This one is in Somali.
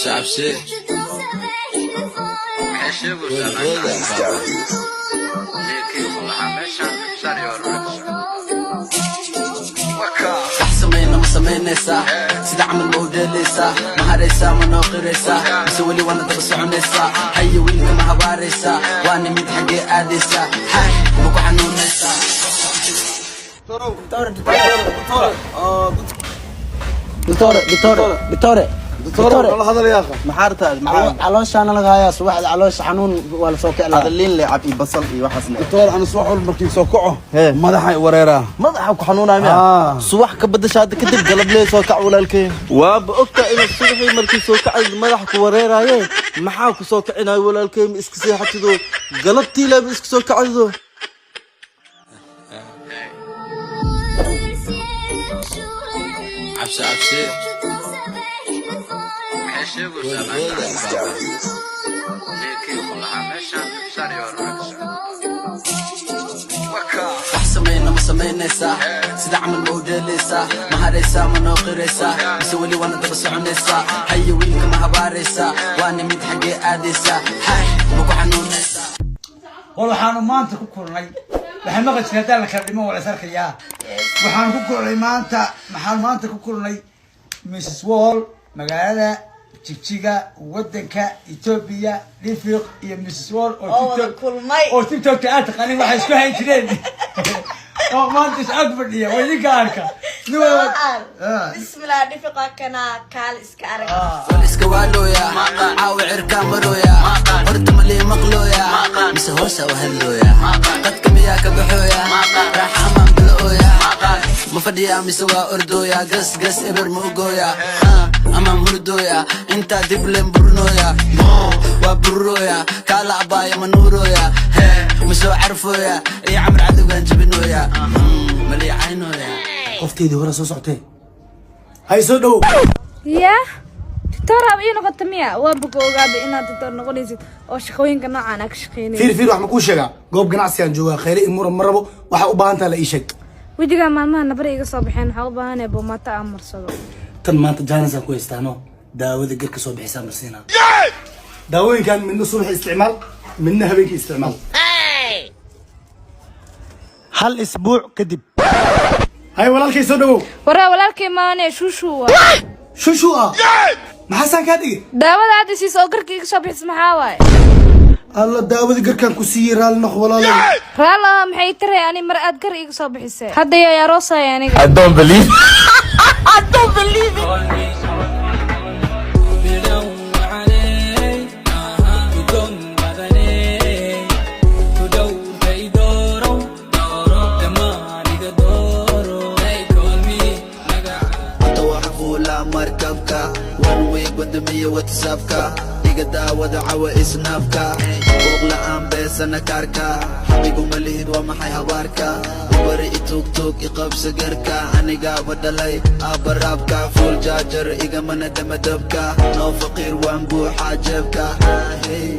Cabsi cabsi. Maxay sheegaysaa? Ninkii ku lahaa meeshaan sariyo. Wax samayna ma samaynaysaa? Sida camal ma udheelaysaa? Ma haraysaa? Ma noo qiraysaa mise weli waana daba soconaysaa? Haye, wiilka ma habaaraysaa? Waana mid xaggee aadaysaa? Hay, ma ku xanuunaysaa? Doctor, doctor, doctor, doctor. La hadal yaa. Maxaa rabtaa? Maxaa? Calooshaana laga hayaa subaxda, caloosha xanuun waa lasoo kiclaa. Adaliin le cab iyo basal iyo waxaas le. Doctor, ana subax walba markii soo kaco Hee. madaxa wareeraa. Madaxa ku xanuunaya miya? Ah. Subax ka badasha hadda kadib, galablee soo kac, walaalkay. Waaba ogtaa inaad subaxii markii soo kacay madaxa ku wareeraaye. Maxaa ku soo kicinayo, walaalkay? Ma iska seexatido galabtii le, ma iska soo kacdido? Cabsi cabsi. Maxay sheegaysaa? Ninkii ku lahaa meeshaan sariyo. Wax samayna ma samaynaysaa? Sida camal ma udheelaysaa? Ma haraysaa? Ma noo qiraysaa mise weli waana daba soconaysaa? Haye, wiilka ma habaaraysaa? Waana mid xaggee aadaysaa? Hay, ma ku xanuunaysaa? War, waxaanu maanta ku kulnay, waxaan maqli jiray haddaan la kala dhiman waa la is arkayaa. Waxaan ku kulnay maanta, maxaan maanta ku kulnay? Mrs Wall, magaalada Jigjiga, wadanka Ethiopia, Dhifiq iyo Mrs Wall oo oo wada kulmay. Oo TikTokta aad taqaanin waxay isku hayn jireen oo maanta is ag fadhiya, waa idinka arka. Nin walba- Bismillah, Dhifiqa kana kaal iska arag. Wal iska waalooya, caawa cirkaa marooya, horta malii maqlooya mise hoosa u hadlooya? Qadka miyaa ka baxooya? Raaxa amaan balooya? Ma fadhiyaa mise waa ordooya? Gas gas eber ma ogooya amaan hurdooya? Intaa dib leen burnooya, waa burooya, kaala abaaya ma nuurooya? Hee, ma soo carfooya? Iyo camar cadowgaan jabinooya, maliicaynooya. Qofteedii hore soo socotee, hay, soo dhowow. Yaa doctor aaba ii noqota miya? Waa bogo ogaaba inaad doctor noqonaysid oo shaqooyinka noocaan aa ka shaqeynaysid. Fiir, fiir, wax ma kuu sheegaa? Goob ganacsi aan joogaa, khayre iyo muran ma rabo. Waxaa u baahan taha la ii sheeg. Wejigaa maalmaha nabar iga soo baxeen, waxaa u baahanaya boomaato aan marsado. Tan maanta jaanis aan ku haystaano, daawada garka soo bixisaa marsiinaa. Daawooyinkan midna subax isticmaal, midna habeenkii isticmaal, hal isbuuc kadib. Hay, walaalkay, soo dhowow. Waraa, walaalkay maane, Shushu waa. Shushu ah, maxaasaan kaa dhigay? Daawada aad isiis oo garka iga soo bixis maxaa waaye? Alla, daawada garkaan ku siiyey, raalli noq, walaalay. Raala maxay taray ani mar aad gar iga soo bixisay? Hadda yaa aroosaya aniga. I don't believe. I don't believe it. Hada waxaan fuulaa markabka one week, wadamiya WhatsAppka iga daawada, cawa isnaabka booq la'aan beesana kaarka xabiguma lihid. Waa maxay habaarka? Ubari itugtug, iqabsa garka, anigaaba dhalay aabaraabka, full jaajar igamana dama dabka, noo faqiir waan buuxaa jeebka. Hey.